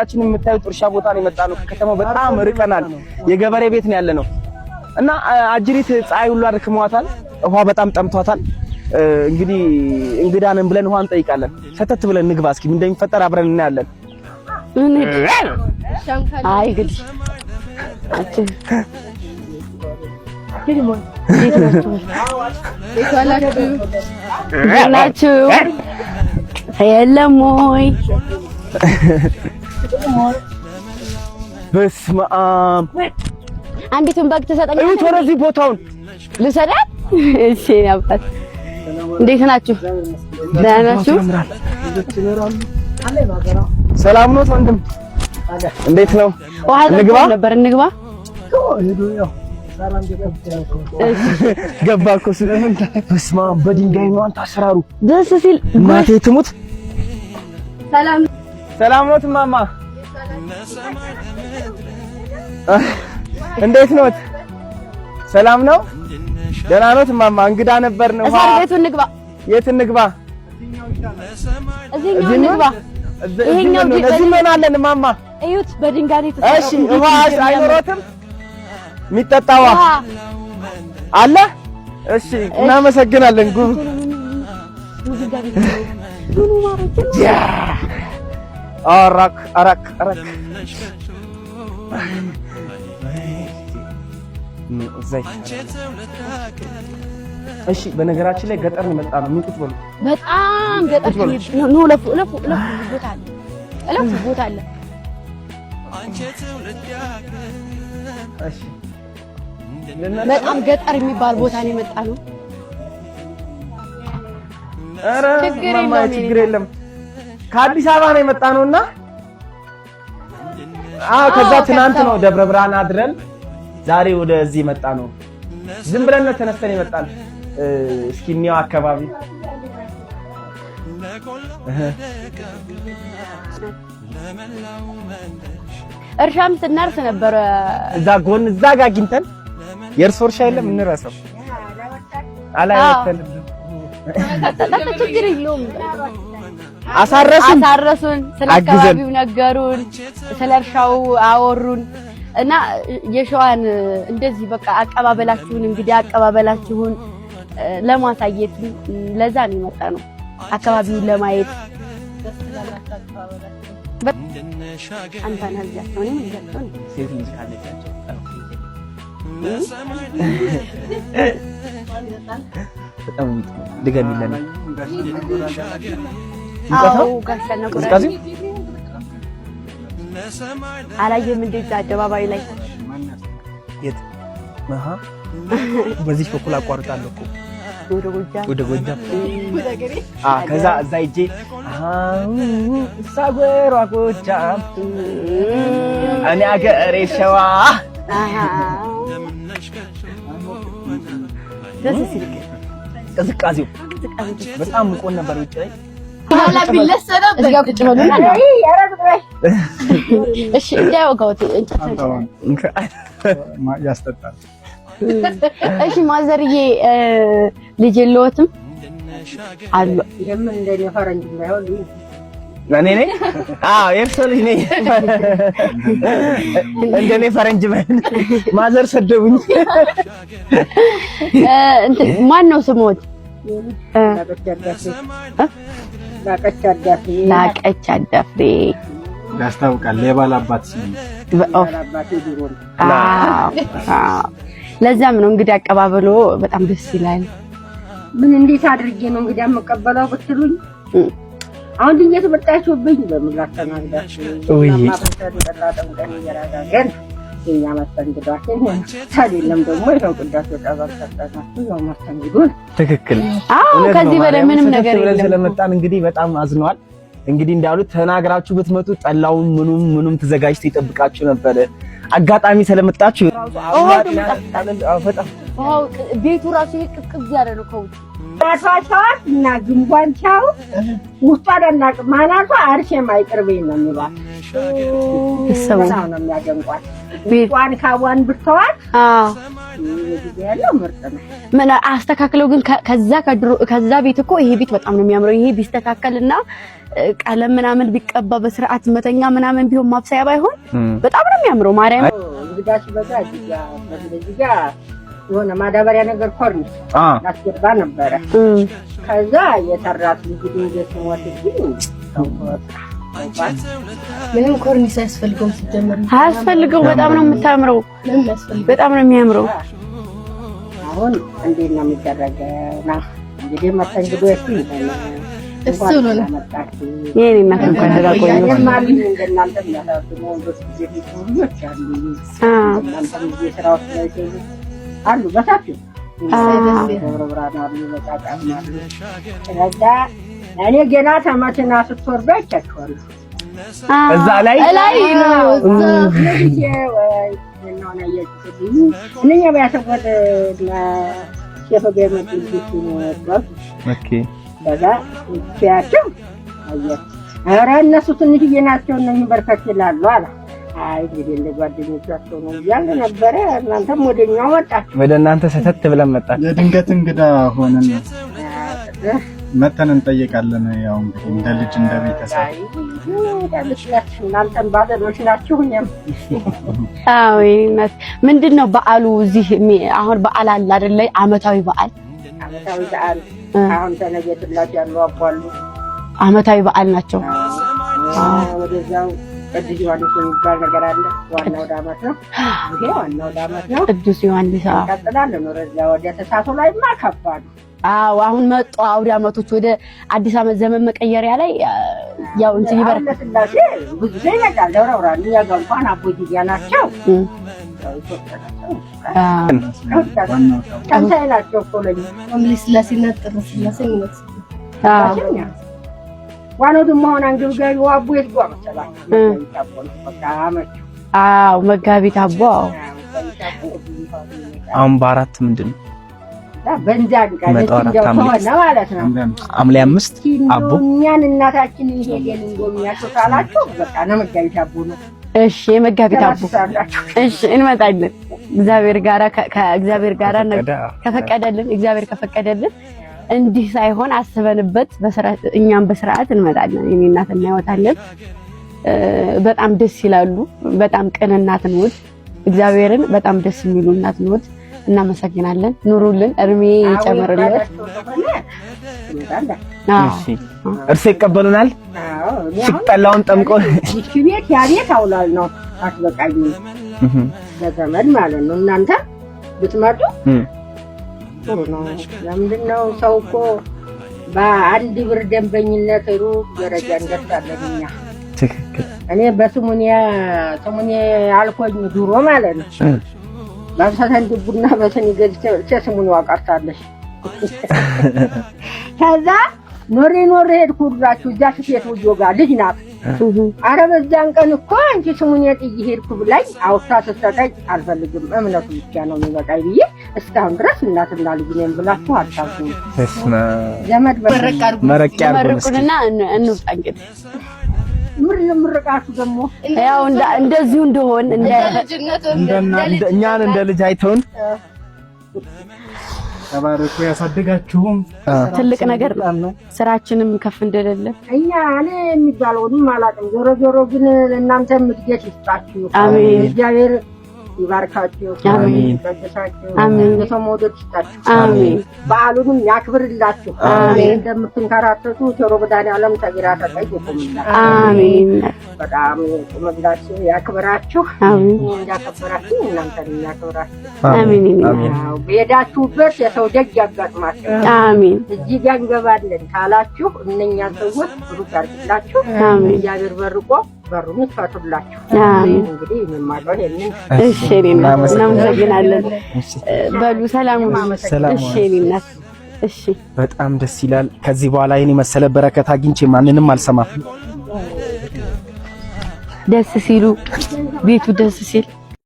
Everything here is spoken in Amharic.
ችን የምታዩት እርሻ ቦታ ነው የመጣነው። ከከተማው በጣም ርቀናል። የገበሬ ቤት ነው ያለነው እና አጅሪት ፀሐይ ሁሉ አድክሟታል። ውሃ በጣም ጠምቷታል። እንግዲህ እንግዳ ነን ብለን ውሃ እንጠይቃለን። ሰተት ብለን ንግባ እስኪ ምን እንደሚፈጠር አብረን እናያለን። አይ እንግዲህ ናችሁ የለም ወይ? በስመ አብ። አንዲቱን በግ ትሰጠኛለህ? እዩት ወደዚህ ቦታውን ልሰዳት። እሺ አባት እንዴት ናችሁ? ደህና ናችሁ? ሰላም ነው ወንድም፣ እንዴት ነው? እንግባ ነበር እንግባ። ገባ እኮ በስመ አብ። በድንጋይ ነው አንተ አሰራሩ ደስ ሲል እናቴ ትሙት። ሰላም ሰላም ነው እማማ፣ እንዴት ኖት? ሰላም ነው? ደህና ኖት እማማ? እንግዳ ነበር ነው። እሳር ቤቱ እንግባ። የት እንግባ? እዚህኛው እንግባ። ይሄኛው እዚህ እንሆናለን እማማ። እዩት፣ በድንጋይ ነው የተሰራው። እሺ፣ ውሃ አይኖሮትም? የሚጠጣ ውሃ አለ? እሺ፣ እናመሰግናለን። ጉ አራክ አራክ አራክ እሺ። በነገራችን ላይ ገጠር ነው የመጣ ነው። ምን ቁጭ በሉ። በጣም ገጠር ነው። ለፉ ለፉ ለፉ ቦታ አለ፣ ለፉ ቦታ አለ። እሺ፣ በጣም ገጠር የሚባል ቦታ ነው የመጣ ነው። ኧረ ችግር የለም። ከአዲስ አበባ ነው የመጣ ነውና፣ አዎ፣ ከዛ ትናንት ነው ደብረ ብርሃን አድረን ዛሬ ወደዚህ መጣ ነው። ዝም ብለን ነው ተነስተን የመጣን። እስኪ እንየው አካባቢ። እርሻም ስናርስ ነበረ እዛ ጎን እዛ ጋር አግኝተን የእርሶ እርሻ የለም እንረሰው አላየተንም። ችግር የለውም። አሳረሱን አሳረሱን፣ ስለ አካባቢው ነገሩን፣ ስለ እርሻው አወሩን እና የሸዋን እንደዚህ በቃ አቀባበላችሁን እንግዲህ አቀባበላችሁን ለማሳየት ለዛ ነው የመጣ ነው፣ አካባቢውን ለማየት። አንተን ልጃቸው እኔም ልጃቸው ነኝ። ሴት ልጅ ካለቻቸው በጣም ድገሚልን። ቅዝቃዜው አላየህም? እንዴት አደባባይ ላይ የት በዚህ በኩል አቋርጣለሁ እኮ ወደ ጎጃም። ከዛ እዛ ሂጄ ሳጎሯ ጎጃም እኔ አገሬ ሸዋ ደስ ሲል ቅዝቃዜው በጣም ሙቆን ነበር ውጭ ላይ። እዚህ ጋር ቁጭ በሉና እሺ፣ እንዳይወጋዎት እንጨት ያስጠጣል። እሺ፣ ማዘርዬ ልጅ የለዎትም አሉ? እኔ ነኝ። አዎ የእርሶ ልጅ ነኝ። እንደኔ ፈረንጅ በል ማዘር ሰደቡኝ። ማን ነው ስሞት? ላቀች አዳፍሬ ያስታውቃል። የባል አባት ስም ለዛም ነው እንግዲህ አቀባበሎ በጣም ደስ ይላል። ምን እንዴት አድርጌ ነው እንግዲህ የምቀበለው ብትሉኝ፣ አሁን ድንገት መጣችሁብኝ። በምን ላስተናግዳችሁ? ጠላ የኛ መስተንግዷችን የለም ደግሞ ይኸው ቅዳሴ ጠበል ሰጠናችሁ። ያው መስተንግዶን ትክክል። አዎ ከዚህ በላይ ምንም ነገር የለም። ስለመጣን እንግዲህ በጣም አዝነዋል። እንግዲህ እንዳሉት ተናግራችሁ ብትመጡ ጠላውም ምኑም ምኑም ተዘጋጅቶ ይጠብቃችሁ ነበር። አጋጣሚ ስለመጣችሁ ቤቱ ራሱ ይሄ ቅዝቅዝ ያለ ነው ከውጭ። አናቷ ቸዋት እና ግንቧን ቻው ውስጧን አናውቅም። አናቷ አርሴማ ይቅርበኝ ነው የሚሏት። በጣም ነው የሚያደንቋት። ውስጧን ካቧን ብተዋት ጊዜ ያለው ምርጥ ነው። ምን አስተካክለው ግን ከዛ ከድሮ ከዛ ቤት እኮ ይሄ ቤት በጣም ነው የሚያምረው። ይሄ ቢስተካከልና ቀለም ምናምን ቢቀባ በስርዓት መተኛ ምናምን ቢሆን ማብሰያ ባይሆን በጣም ነው የሚያምረው። ማርያም እንግዳ ሲበዛ እዚህ ጋ የሆነ ማዳበሪያ ነገር ኮርኒስ ላስገባ ነበረ። ከዛ የሰራት ልጅ ድንገት ሞተችኝ። ምንም ኮርኒስ አያስፈልገውም። ሲጀመር አያስፈልገው። በጣም ነው የምታምረው። በጣም ነው የሚያምረው። አሁን እንዴት ነው የሚደረገው? ና እንግዲህ መስተንግዶ እሱ እሱ ነው። የኔ እናት እንኳን ደህና ቆዩ። እንደናንተ የሚያሳዝኑ ወንዶች ጊዜ ልጆች አሉ። እናንተም ጊዜ ስራዎች ላይ አሉ በሰፊው ደብረ ብርሃን አሉ፣ መጫጫም አሉ። ከዛ እኔ ገና ተመትና ስትወርዱ አይቻችኋለሁ። እዛ ላይ ላይ ነው እነኛ ባያሰወጥ ሼፍ ጋር የመጡ ልጆች ነበሩ። okay በዛ ሲያቸው አየህ፣ ኧረ እነሱ ትንሽዬ ናቸው እነኝህ በርከት ይላሉ አለ። አይ እንግዲህ እንደ ጓደኞቻቸው ነው እያለ ነበረ። እናንተም ወደኛው መጣችሁ። ወደ እናንተ ሰተት ብለን መጣን። የድንገት እንግዳ ሆነን መተን እንጠይቃለን። ያው እንግዲህ እንደ ልጅ እንደ ቤተሰብ እናንተም ባለዶች ናችሁ። እኛም አዎ። የኔ እናት ምንድን ነው በዓሉ እዚህ አሁን በዓል አለ አይደለ? አመታዊ በዓል አመታዊ በዓል አሁን ተነገትላችሁ ያሉ አቧሉ አመታዊ በዓል ናቸው። ወደዛው ቅዱስ ዮሐንስ የሚባል ነገር አለ። ዋናው ዳመት ነው። ይሄ ዋናው ዳመት ነው። ቅዱስ ዮሐንስ እንቀጥላለን። ወደዛ ወደ ተሳሶ ላይማ ከባድ አዎ አሁን መጡ አውደ አመቶች ወደ አዲስ አመት ዘመን መቀየሪያ ላይ ያው እንትን ይበረከት ስላሴ ብዙ ሰው ይመጣል። ደብረ ብርሃን እኛ ጋር እንኳን አቦ ጊዜ ናቸው። ተምሳሌ ናቸው እኮ ለእኛ ሐምሌ ስላሴና ጥር ስላሴ ዋናው ደግሞ አሁን አንገብጋቢው አቦ የት ጓ መሰላችሁ? በቃ አመቹ። አዎ መጋቢት አቦ። አሁን በአራት ምንድን ነው በእንዛን ቀን ከሆነ ማለት ነው ሐምሌ 5 አቦ እኛን እናታችን ሄደን እንጎብኛቸው ካላችሁ በቃ ነው መጋቢት አቦ ነው። እሺ የመጋቢት አቦ እሺ፣ እንመጣለን። እግዚአብሔር ጋራ ከእግዚአብሔር ጋራ ከፈቀደልን እግዚአብሔር ከፈቀደልን እንዲህ ሳይሆን አስበንበት በስርዓት እኛም በስርዓት እንመጣለን። የኔ እናት እናይወታለን። በጣም ደስ ይላሉ። በጣም ቅን እናት ነዎት። እግዚአብሔርን በጣም ደስ የሚሉ እናት ነዎት። እናመሰግናለን። ኑሩልን፣ እድሜ ይጨምርልን። እሺ እርሶ ይቀበሉናል? ጠላውን ጠምቆ ይቺ ቤት ያ ቤት አውላል ነው አትበቃኝም፣ ለዘመድ ማለት ነው። እናንተ ብትመጡ ጥሩ ነው። ለምንድን ነው ሰው እኮ በአንድ ብር ደንበኝነት ሩቅ ደረጃ እንደርሳለን እኛ። ትክክል። እኔ በስሙኔ ስሙኔ አልኮኝ ድሮ ማለት ነው በአምሳ ሳንቲም ቡና በስኒ ገዝቼ ስሙኔዋ ቀርታለች። ከዛ ኖሬ ኖሬ ሄድኩ ሁላችሁ እዛ ሴት ውጆ ጋር ልጅ ናት። አረ በዛን ቀን እኮ አንቺ ስሙኔ ጥዬ ሄድኩ ብላኝ አውጥታ ስትሰጠኝ አልፈልግም እምነቱ ብቻ ነው የሚበቃኝ ብዬ እስካሁን ድረስ እናትና ልጅ ነን ብላችሁ አታውቁም። ዘመድ መረቅ መርቁንና እንውጣ እንግዲህ ምር ምርቃቱ ደግሞ ያው እንደዚሁ እንደሆን እኛን እንደ ልጅ አይተውን ተባረኩ፣ ያሳድጋችሁም ትልቅ ነገር ነው። ስራችንም ከፍ እንደሌለ እኛ እኔ የሚባለውንም አላውቅም። ዞሮ ዞሮ ግን እናንተም እድገት ይስጣችሁ። አሜን። እግዚአብሔር ይባርካችሁ፣ አሜን። ይቀድሳችሁ፣ አሜን። የሰው መውደድ ይስጣችሁ፣ አሜን። በዓሉንም ያክብርላችሁ። አሜን። እንደምትንከራተቱ ቸሮ መድኃኔዓለም ተግራ ተቀይ ይቁምላችሁ። አሜን። በጣም ይቁምላችሁ፣ ያክብራችሁ። አሜን። እኔ እንዳከበራችሁ እናንተን ያክብራችሁ። አሜን። አዎ፣ በሄዳችሁበት የሰው ደጅ ያጋጥማችሁ። አሜን። እዚህ ጋር እንገባለን ካላችሁ እነኛን ሰዎች ብሩክ ያድርግላችሁ። አሜን። እግዚአብሔር በርቆ በሩን ይክፈቱላችሁ። አሜን። እንግዲህ የማውቀው ይሄንን እሺ እኔ እናት እናመሰግናለን። በሉ ሰላም ሁኑ። ሰላም እሺ እኔ እናት እሺ። በጣም ደስ ይላል። ከዚህ በኋላ ይሄን የመሰለ በረከት አግኝቼ ማንንም አልሰማም። ደስ ሲሉ ቤቱ ደስ ሲል